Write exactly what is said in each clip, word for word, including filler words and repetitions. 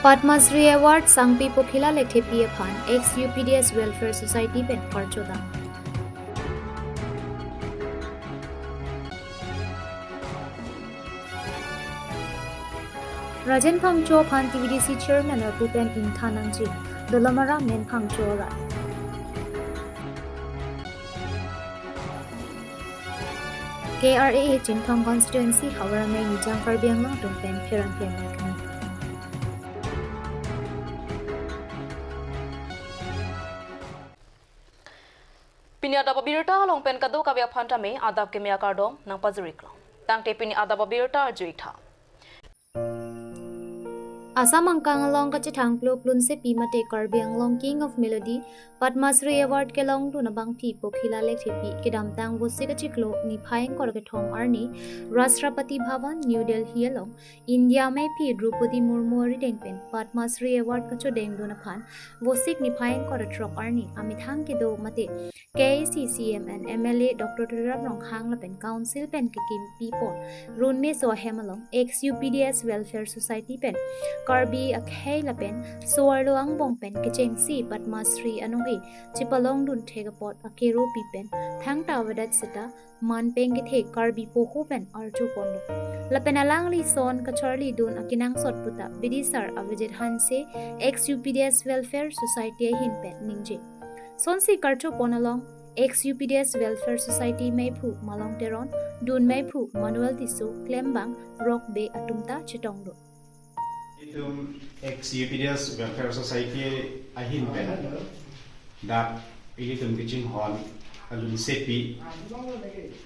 Padma Shri Award Sangpi Pokhila Lekthepi aphan ex U P D S Welfare Society pen karchodam. Rajen Phangcho aphan T V D C Chairman arpu pen ingthan nangji, Dolamara Men Phangcho arat. K R A A Chinthong Constituency Howrah Amei Nijang Karbi Anglong atum pen pherangke amei kani. Pini adap abirta along pen kadokave aphan tame adap keme akardom nangpajirlo. Tangte pini adap abirta arju-ik tha. Assam angkang along kachethangplo Lunsepi mate Karbi Anglong King of Melody Padma Shri Award kelongdun abangpi Pokhila Lekthepi kedamtang Vosik achiklo niphai ingkoi ra kethom arni Rashtrapati Bhavan, New Delhi along India Meiphi Droupadi Murmu arideng pen Padma Shri Award kachodengdun aphan Vosik niphai ingkoi ra throk arni amethang kedo mate K A A C C M and M L A Doctor Tuliram Ronghang lapen Council pen kekimpi pon runme so ahem along ex U P D S Welfare Society pen Karbi akhei lapen so-arlo angbong pen kechengsi Padma Shri anong-e chepalongdun thek apot akeropi pen thangta avedet seta manpeng kethe Karbi poho pen archo ponlo. Lapen alangli son kacharlidun akenangsot puta Bidisar Avijit Hanse, ex U P D S Welfare Society ahin pen ningje. Sonsi karcho pon along ex U P D S Welfare Society meiphu Malong Teron, dun meiphu Manuel Tisso, klembang Rokbe atum ta chetonglo. Itum ex U P D S Welfare Society ahin pen dak ilitum kachinghon Lunsepi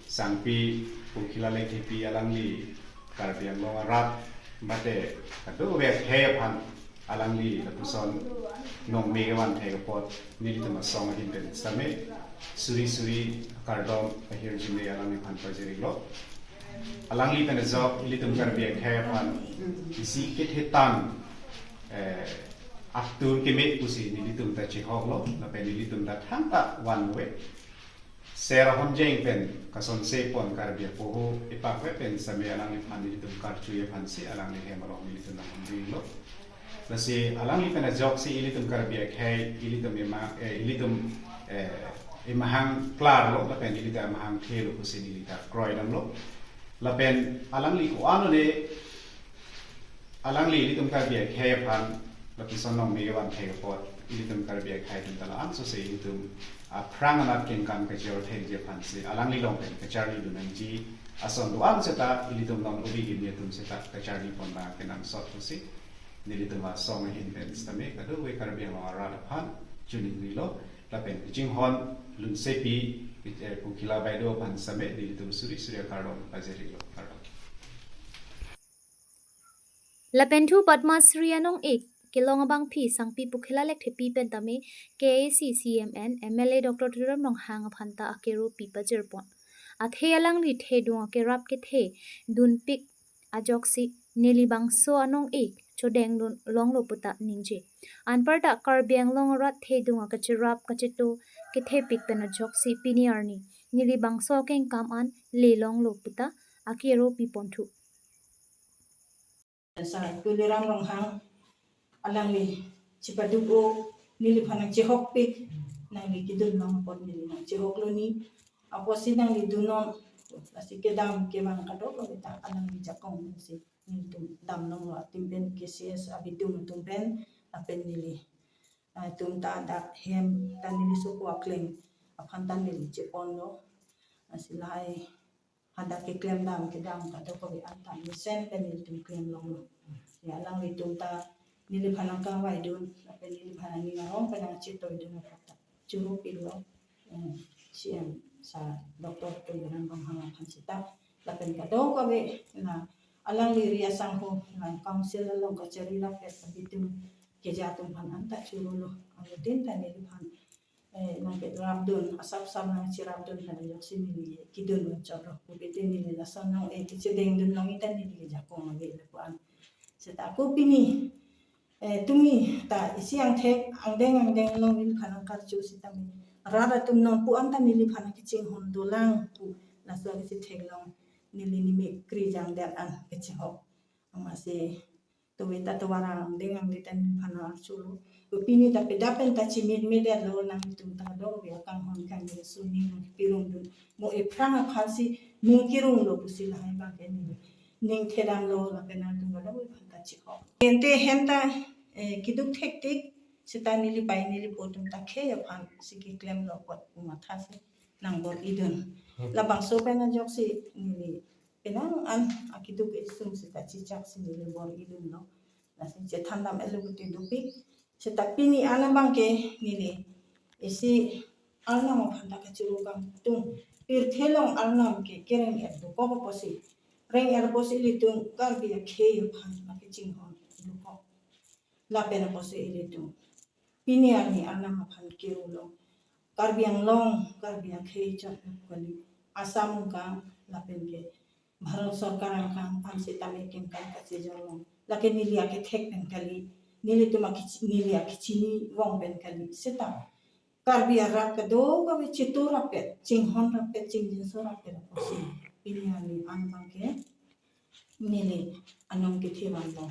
Sangpi Pokhila Lekthepi alangli Karbi Anglong arat mate kadokave akhei aphan alangli lapuson nongme kevan thek apot nelitum asong ahin pen sitame suri suri akardom ahirjume alangliphan pajirlo. Alangli pen ajok ilitum Karbi akhei aphan isi kethe tan, eh, atur keme pusi nelitum ta chehoklo, lapen nelitum ta thangta vanve. Ser ahonjeng pen kasonse pon Karbi apoho epakve pen sitame alangliphan nelitum karchu aphansi alangli hem along nelitum nang-onjilo. Lasi alangli pen ajoksi ilitum Karbi akhei, ilitum ema, eh, ilitum, eh, emahang klarlo, lapen ilitum emahang thelo pusi neli ta kroidamlo. Lapen alangli ko-an le, alangli ilitum Karbi akhei aphan lapuson nongme kevan thek apot ilitum Karbi akhei atum ta la-an sose ilitum aphrang anat kengkam kachor thekji aphansi alangli along pen kacharlidun nangji ason do-an seta ilitum non ubi gini atum seta kacharli pon nang kenangsot pusi nelitum asong ahin pen sitame kadokave Karbi Anglong arat aphan chuning rilo, lapen kachinghon Lunsepi, eh, Pokhila Baideo aphan sitame nelitum suri suri akardom pajirlo, kardom. Lapen thu Padma Shri anong-e kelong abangpi Sangpi Pokhila Lekthepi pen tame K A A C C M and M L A Doctor Tuliram Ronghang aphan ta akeropi pajir pon. Athe alangli thedung akerap kethe dunpik ajoksi neli bangso anong-e chodengdun longlo puta ningje. Anparta Karbi Anglong arat thedung akacherap kacheto kethepik pen ajoksi pini arni neli bangso kengkam an le longlo puta akeropi ponthu. Sar Tuliram Ronghang alangli chipaduk o neliphan nangchehokpik, nangli kedun long apot neli nangchehoklo ni. Apotsi nangli dunnon, lasi kedam kevang kadokave ta alangli jakong si nelitum damlonglo, atum pen K C S abidung atum pen, lapen neli, ah, atum ta dak hem ta neli sopo akleng aphan ta neli cheponlo. Lasi lahai hadak keklem dam kedam kadokave anta mesen pen nelitum klem longlo. Ya, alanglitum ta neliphan nangkangvaidun, lapen neliphan aning arong pen nangchetoidun apot ta churu-iklo, eh, C M Sar Doctor Tuliram Ronghang aphan seta, lapen kadokave na alangli ri asangho na council along kachari rapet abidung keja atum aphan anta churulo. Anuttin ta neliphan, eh, nangkerapdun, asap asap nangcherapdun pen ajoksi neli kedun unchotlo. Pupetin neli laso anong-e kechedengdun long-i ta neli kejakong ave lapu-an. Seta ako pini, eh, tumi ta isi angthek angdeng angdeng along neliphan nangkarchu sitame rat atum nonpu-an ta neliphan nangkachinghon dolang pu laso kachethek along neli nimik kri jangdet an kachehok. Amatsi Tuve ta tovar angdeng angdeng ta neliphan archulo. Pini ta peda pen ta chimit mit detlo, nanglitum ta dong ve akanghon kangni suning pirung dun. Mo ephrang aphansi nung kirunglo pusi lahai abangke neli ning thedamlo lapen nangtum dong ve aphan ta chihok. Ante hem ta, eh, keduk thektik seta neli pai neli po atum ta khei aphansi keklemlo apot pu matha si nangbor-idun. Hmm. Labangso pen ajoksi neli penang an akeduk isum seta chichak si neli bor-idunlo. Lasi chethan dam-etlo puti dopik. Seta pini an abangke neli isi arnam aphan ta kachuru kangtung. Pirthe along arnam ke kereng-et dokok apotsi, reng-et apotsi ilitum Karbi akhei aphan akechinghon dokok. Lapen apotsi ilitum pini arni arnam aphan kiru long. Karbi Anglong, Karbi akhei chot kali. Assam angkang lapen ke Bharat Sorkar angkang aphan sitame kengkang kachejor long. Lake neli akethek pen kali. Nelitum akechi-, neli akechini vong pen kali. Seta Karbi arat kadokave chetur rapet, chinghon rapet, chingjinso rapet apotsi pini arni an abangke neli anong kethe vanlo.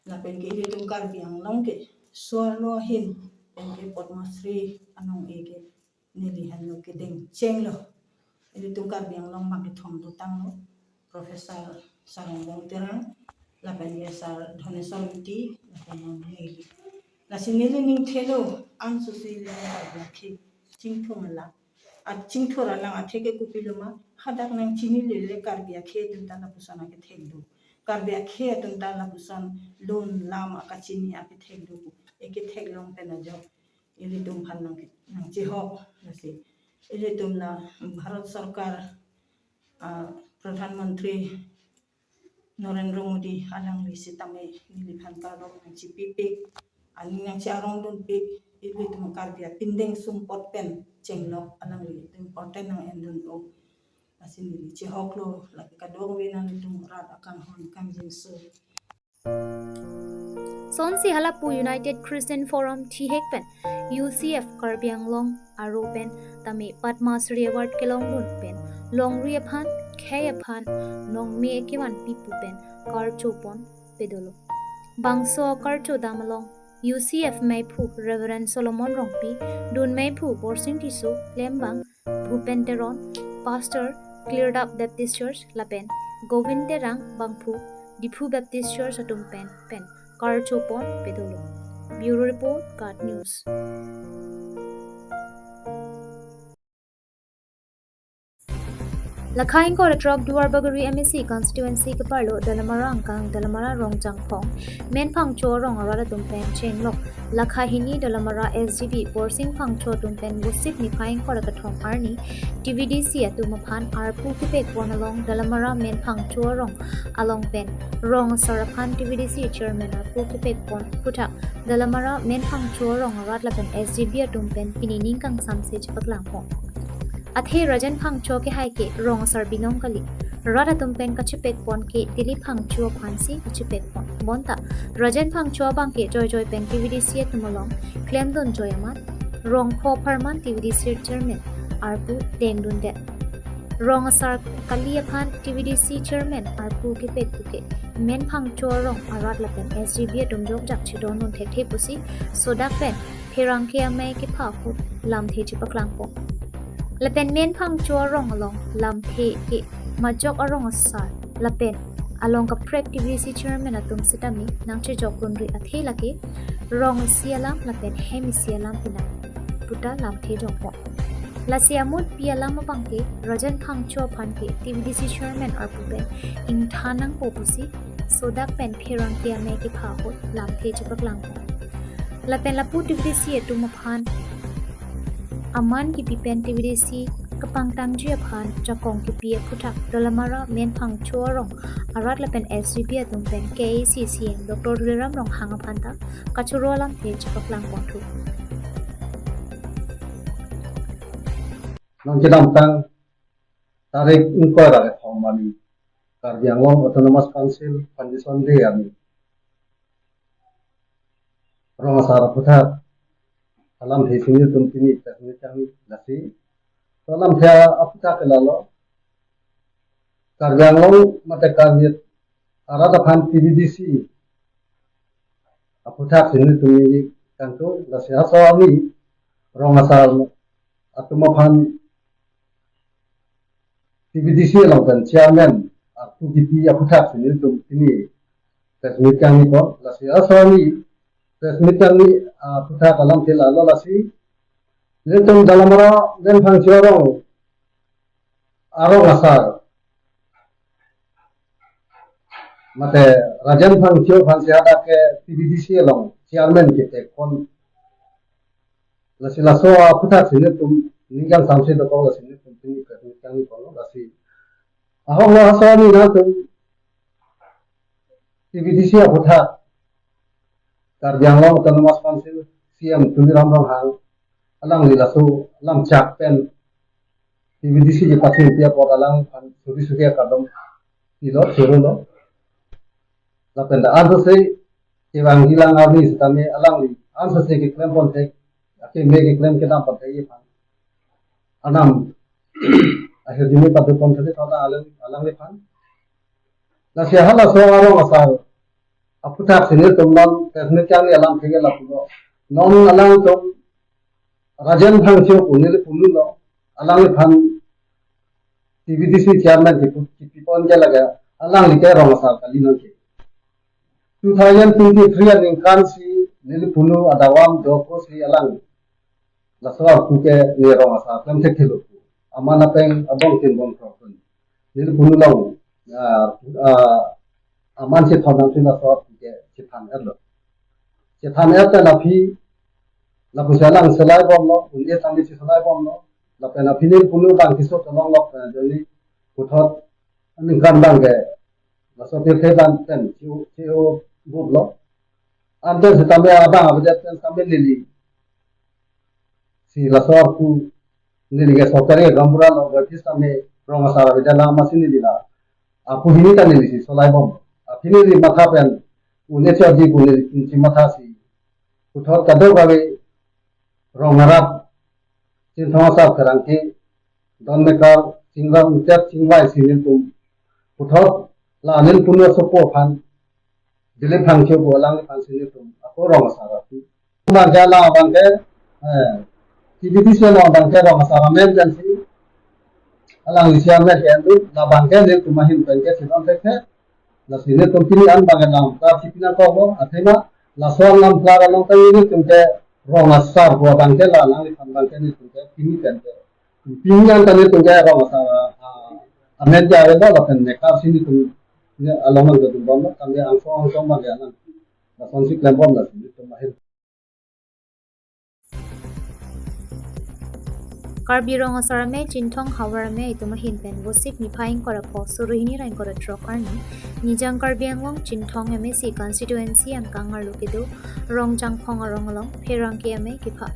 Lapen ke ilitum Karbi Anglong ke suarlo ahin pen ke Padma Shri anong-e ke neli henlo kedeng chenglo. Ilitum Karbi Anglong abangke thom dotanglo. Professor Sarong Rong Terang, lapen ke Sar Dhoneswar Ingti, lapen neli. Lasi neli ning thelo, an susi le Karbi akhei chingthur alang. Achingthur alang athe ke kopilo ma, hadak nangchinilele Karbi akhei atum ta lapuson akethek do. Karbi akhei atum ta lapuson lun lam akachini akethek do. Ekethek long pen ajok ilitum aphan nang, nangchihok lasi. Ilitum la Bharat Sorkar, ah, Pradhan Mantri Narendra Modi alangli sitame neliphan kardom nangchipipik, aning nangchi-arong dunpik, ilitum Karbi apindeng sumpot pen chenglok alangli important nang-endun-o. Lasi neli chihoklo, lake kadokave nanglitum rat akanghon kangjinso. Sonsi halapu United Christian Forum thihek pen U C F Karbi Anglong aro pen tame Padma Shri Award kelongdun pen longri aphan, khei aphan, nongme kevanpi pu pen karchopon pedolo. Bangso karchodam along U C F meiphu Reverend Solomon Rongpi, dun meiphu Borsing Tisso, klembang Bhupen Teron, Pastor Klirdap Baptist Church, lapen Govind Terang bangphu Diphu Baptist Church atum pen pen karchopon pedolo. Bureau Report, KAT News. Lakha ingkoi ra throk Duarbagori M A C constituency keparlo Dalamara angkang Dalamara Rongchangphong, Men Phangcho arong arat atum pen chenglok. Lakha hini Dalamara S G B Borsing Phangcho atum pen Vosik niphai ingkoi ra kethom arni T V D C atum aphan arpu kepekpon along Dalamara Men Phangcho arong along pen rong asar aphan T V D C chairman arpu kepekpon aphuthak Dalamara Men Phangcho arong arat lapen S G B atum pen pini ning kangsamse chepaklangpon. Athe Rajen Phangcho kehai ke rong asar binong kali. Rat atum pen kachepekpon ke Dilip Phangcho aphansi kachepekpon. Bonta Rajen Phangcho abangke joijoi pen T V D C atum along klemdun joi amat, rong pho apharman T V D C chairman arpu dengdundet. Rong asar kali aphan T V D C chairman arpu kepek puke Men Phangcho arong arat lapen S G B atum jokjak chedondun thekthe pusi sodak pen pherangke amei kepha ahut lamthe chepaklangpon. Lapen Men Phangcho arong along lamthe ke majok arong asar lapen along kaprek T V D C chairman atum sitame nangchejokdunri athe lake rong isi alam lapen hem isi alam pinang puta lamthe jokpon. Lasi amutpi alam abangke Rajen Phangcho aphan ke T V D C chairman arpu pen ingthan nangpo pusi sodak pen pherangke amei kepha ahut lamthe chepaklangpon. Lapen lapu T V D C atum aphan aman kipi pen T V D C kapangtangji aphan jakong kipi aphuthak Dalamara Men Phangcho arong arat lapen S G B atum pen K A A C C M Doctor Tuliram Ronghang aphan ta kachoro alamthe chepaklangpon thu. Nangkedamtang tarik ingkoi ra kethom arni Karbi Anglong Autonomous Council Foundation Day arni rong asar aphuthak alamthe sini tum pini ta sini kami lasi. To alamthe aphuthak ke lalo Karbi Anglong mate Karbi arat aphan T V D C aphuthak si nelitum ningje kangtung, lasi laso arni rong asar atum aphan T V D C along pen chairman arpu kipi aphuthak si nelitum pini press meet kangni pon, lasi laso arni press meet kangni aphuthak alam ke lalo, lasi nelitum Dalamara Rajen Phangcho arong, arong asar, mate Rajen Phangcho aphan si hadak ke T V D C along chairman kepek pon, lasi laso aphuthak si nelitum ning kangsamse dokok, lasi nelitum pini press meet kangni pon, lasi ahok lo laso arni nangtum T V D C aphuthak, Karbi Anglong Autonomous Council C M Tuliram Ronghang alangli laso lamchak pen T V D C kepachingpi apot alangliphan suri suri akardom pilo, chorolo. Lapen dak ansose kevangji lang arni sitame alangli ansose keklem pon thek, akeme keklem kedam pon thekji aphan arnam ahirjume pado pon thek tho alang, alangliphan. Lasi halaso arong asar aphuthak si nelitum non press meet kangni alam thek ke lapulo. Non alangtum Rajen Phangcho pu neli punu lo, alangliphan T V D C chairman kipu, kipi pon ke lake alangli ke rong asar kali nangke. Two thousand twenty-three aningkan si neli punu adavam dopo si alang laso arpu ke ne rong asar klem thekthelo pu. Aman apeng abong tin bong thok pun neli punu long, ah, ah, aman si thon nang si laso arpu ke si than erlo. Si than er ta laphi, lapusi alang selai bomlo, un-e tangli si selai bomlo. Lapen aphi neli punu bang keso tolong lok, eh, joni puthot aningkan bang ke laso pirthe bang pen chiu, chiu bublo. Ante sitame abang avedet pen sitame neli si laso arpu neli ke sorkari gaonbura lo, berarti sitame rong asar avedet lang masi neli la arpu hini ta neli si solai bom. Aphi neli matha pen un-e chotji pu neli si matha si puthot kadokave rong arat, Chinthong asar, Pherangke, Don Mekar, Chingrang, Ingtet, Chingvai si nelitum puthot la neli punu asopo aphan, Dilip Phangcho pu alangliphan si nelitum ako rong asar arpu. Bang ke la bang ke, eh, T V D C along bang ke rong asar amen jan si alangli si amen ke andu, la bang ke nelitum ahin pen ke si don thek thek. Lasi nelitum pini an bang ke lam klar si pinang kok lo, athema laso alam klar along ta nelitum ke rong asar pu abang ke la alangliphan bang ke nelitum ke pini pen ke, pini an ta nelitum ke rong asar, ah, amen ke avelo, lapen Mekar si nelitum ne along nang kedun bomlo, kami angsong angsong bang ke anang lason si klem bom, lasi nelitum ahin. Karbi Rong Asar Amei Chinthong Havar Amei atum ahin pen Vosik niphai ingkoi ra pho, Suruhini ra ingkoi ra throk arni, Nijang Karbi Anglong Chinthong M A C constituency angkang arlo kedo Rongjangphong arong along Pherangke Amei kepha.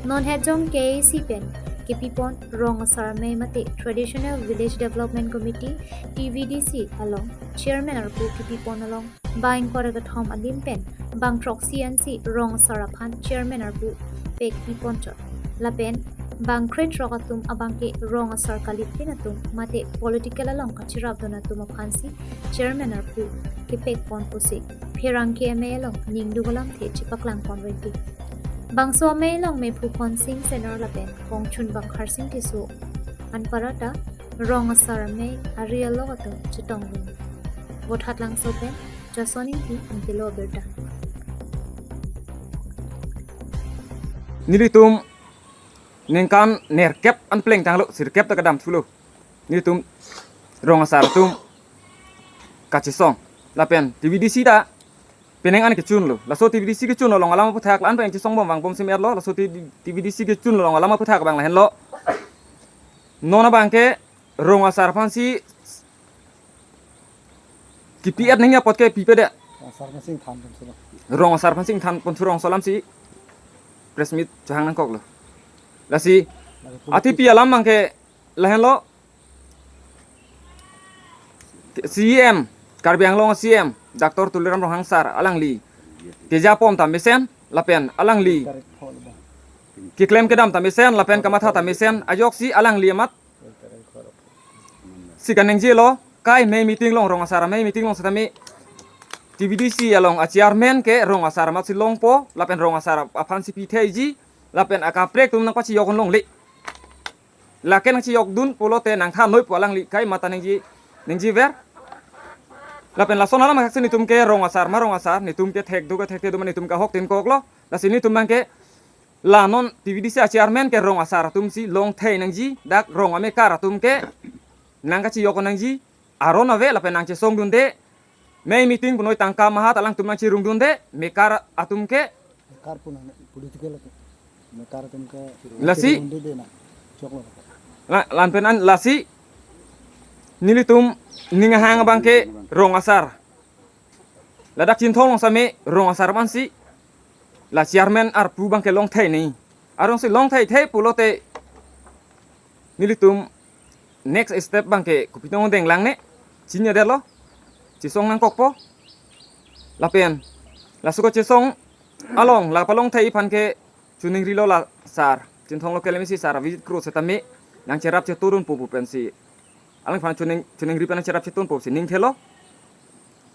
Non het jong K A A C pen kepipon Rong Asar Amei mate Traditional Village Development Committee, T V D C along chairman arpu kepipon along bang ingkoi ra kethom adim pen bang throksi ansi rong asar aphan chairman arpu pek pipon chot. Lapen bang krethrok atum abang ke rong asar kalipin atum mate political along kachirap dun atum aphan si chairman arpu kepek pon pusi Pherangke Amei along ningduk alamthe chepaklang pon reti. Bangso amei along mephu Khonsing Senar lapen kongchunbang Kharsing Tisso anparta rong asar amei ari along atum chetong dun. Vothatlangso pen Jason Ingti, Ingtilo abirta. Nelitum ningkan nerkep an plengtanglo, sirkep ta kedam thulo. Nelitum rong asar atum kachesong. Lapen T V D C ta penang an kechunlo. Laso T V D C kechunlo along alam aphuthak la-an pen chesong bom vang bom si mer lo. Laso T V D C kechunlo along alam aphuthak abang lahenlo. Non abang ke rong asar aphan si kipi-et nangji apot ke pipedet. Asar masing than pon sulo. Rong asar aphan si than pon surong so alam si press meet chehang nangkoklo. Lasi atipi alam abang ke lahenlo. C E M, Karbi Anglong C E M, Doctor Tuliram Ronghang sir, alangli kejapon ta mesen, lapen alangli keklem kedam ta mesen, lapen kamatha ta mesen, ajoksi alangli amat si kaningje lo, kai mei meeting along, rong asar amei meeting along setame T V D C along a chairman ke rong asar amatsi longpo, lapen rong asar aphansi pitheji, lapen akaprek atum nangpachiyok longle. Lake nangchiyokdun pulote nangthanoi pu alangli kai mata nangji, nangjiver. Lapen lason alam akhaksi netum ke rong asar ma rong asar, netum ke thekduk ke thektheduk ma netum ke ahok tin koklo. Lasi netum abangke la non T V D C a chairman ke rong asar atumsi longthei nangji, dak rong amekar atum ke nangkachiyok nangji, aron ave lapen nangchesongdunde. Mei meeting punoi tangka maha ta alangtum nangchirungdunde, mekar atum ke. Mekar pun ane political ke. Mekar atum ke. Lasi. Chirungdunde na. Choklo. La, lapen an lasi nelitum ning ahang abangke rong asar. Ladak Chinthong along same rong asar amatsi la chairman arpu abangke longthei nangji. Arongsi longtheithei pulote nelitum next step abangke kopi tong denglang ne, chinine detlo, chesong nangkokpo. Lapen laso kachesong along la palongthei aphan ke chiningrilo la sar, Chinthong local M A C sar Abhijit Kro setame nangcherap chetodunpo pu pensi, alangphan chining, chiningri pen nangcherap chetodunpo si ningthelo.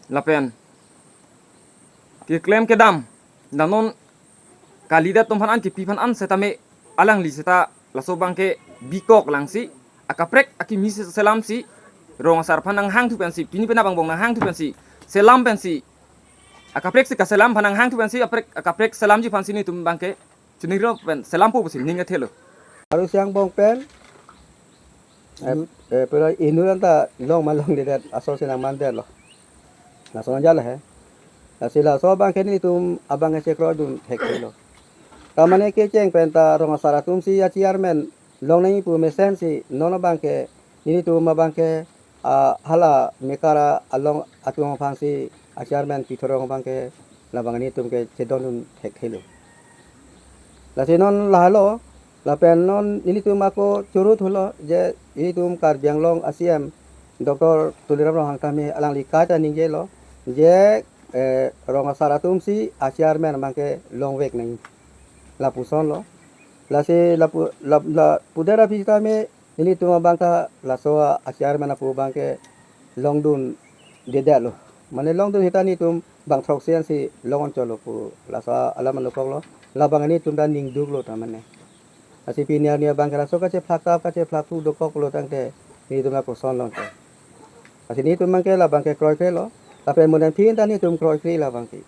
Lapen keklem kedam, la non kalidet atum aphan an, kepi aphan an setame alangli seta laso abangke bikok langsi, akaprek akimi se-, selamsi rong asar aphan nanghangthu pensi, pini pen abang bong nanghangthu pensi, selam pensi, akapreksi kaselam aphan nanghangthu pensi, aprek, akaprek selamji aphansi netum abangke chiningri pen selampo pusi ning athelo. Aru siang bong pen, eh, eh, pero inut anta long ma longledet, asor si nangmandetlo. Laso nangjalo he. Lasi laso abangke netum abangke chekroidun thekthe lo. Ta mane kecheng pen ta rong asar atumsi a chairman long nangji pu mesensi non abangke netum abangke, ah, hala mekar along atum aphansi a chairman pithorong abangke labang netum ke chedondun thekthe lo. Lasi non lahelo, lapen non nelitum ako choro thulo je nelitum Karbi Anglong a C M Doctor Tuliram Ronghang tame alangli kaita ningjelo je, eh, rong asar atumsi a chairman abangke longvek nangji, lapusonlo. Lasi lapu, la, la pudet aphi tame nelitum abang ta laso a chairman apu abangke longdundedetlo. Mane longdun seta netum bang throksi ansi long-on chotlo pu laso alam alokoklo. Labang netum ta ningduklo ta mane. Lasi pini arni abangke laso kachephlak tap kachephlak thu dokoklo tangte netum la koson longte. Lasi netum abangke labangke kroikre lo. Lapen mo nangphin ta netum kroikre labangke.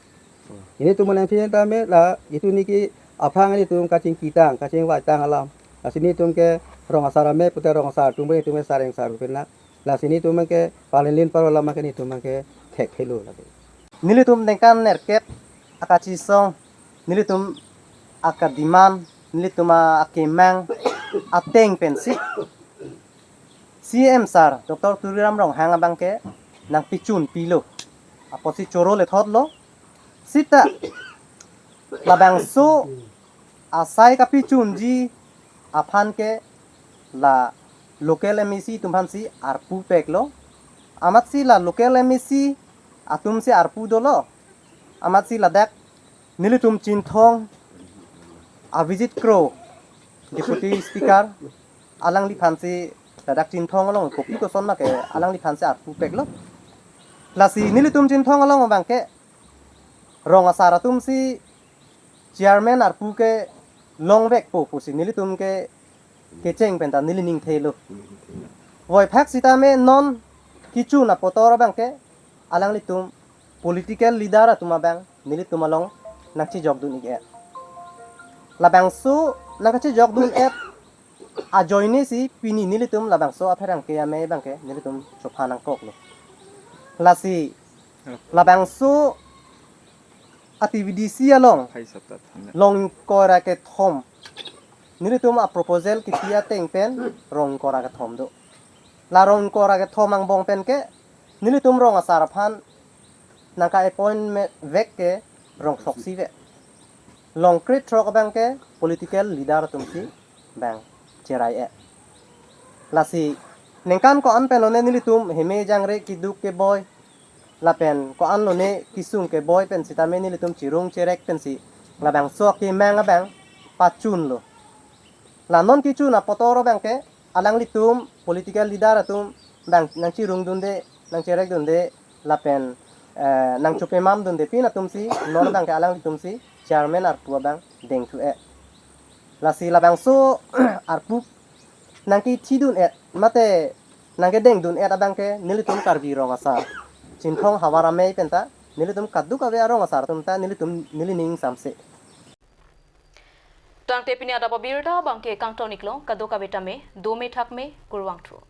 Netum mo nangphin tame la itum niki aphrang netum kachingkitang kachingvaitang alam. Lasi netum ke rong asar ame pute rong asar atum netum ke sareng sar pen na. Lasi netum ke palinlin paro alam ke netum ke thekthelo lake. Nelitum ningkan nerkep akachesong, nelitum akademand, nelitum akemang ateng pensi C M sir Doctor Tuliram Ronghang abangke nangpichun pilo. Apotsi choro lethotlo. Seta labangso asai kapichunji aphan ke la local M A C atum aphansi arpu peklo. Amatsi la local M A C atumsi arpu dolo. Amatsi ladak nelitum Chinthong Abhijit Kro Deputy Speaker alangliphansi ladak Chinthong along kopi koson ma ke alangliphansi arpu peklo. Lasi nelitum Chinthong along abangke rong asar atumsi chairman arpu ke longvekpo pusi nelitum ke kecheng penta neli ningthelo. Voiphak sitame non kechun apotor abangke alanglitum political leader atum abang nelitum along nangchejokdun ik-et. Labangso nangkachejokdun et ajoinesi pini nelitum labangso apherangke ame abangke nelitum chopha nangkoklo. Lasi labangso a T V D C along Hai sapta than. Rong ingkoi ra kethom. Nelitum a proposal kipi ateng pen rong ingkoi ra kethom do. La rong ingkoi ra kethom angbong pen ke nelitum rong asar aphan nangka appointment vek ke rong throksi ve. Rong krethrok abangke political leader atumsi bang cherai-et. Lasi ningkan ko-an pen lone nelitum heme jangre keduk keboi lapen ko-an lone kesung keboi pen sitame nelitum chirung cherek pensi labangso akemang abang pachunlo. La non kechun apotor abangke alanglitum political leader atum bang nangchirungdunde, nangcherekdunde lapen Eh, nangchopemam dunde pin atumsi, non abangke alanglitumsi chairman arpu abang dengthu-e. Lasi labangso arpu nangkethidun-et mate nangkedengdun-et abangke nelitum Karbi Rong Asar Chinthong havar amei penta nelitum kadokave arong asar atum ta nelitum nelining samse. Tangte pini adap abirta abangke kangton-iklo, kadokave tame dome thakme, kurvangthu.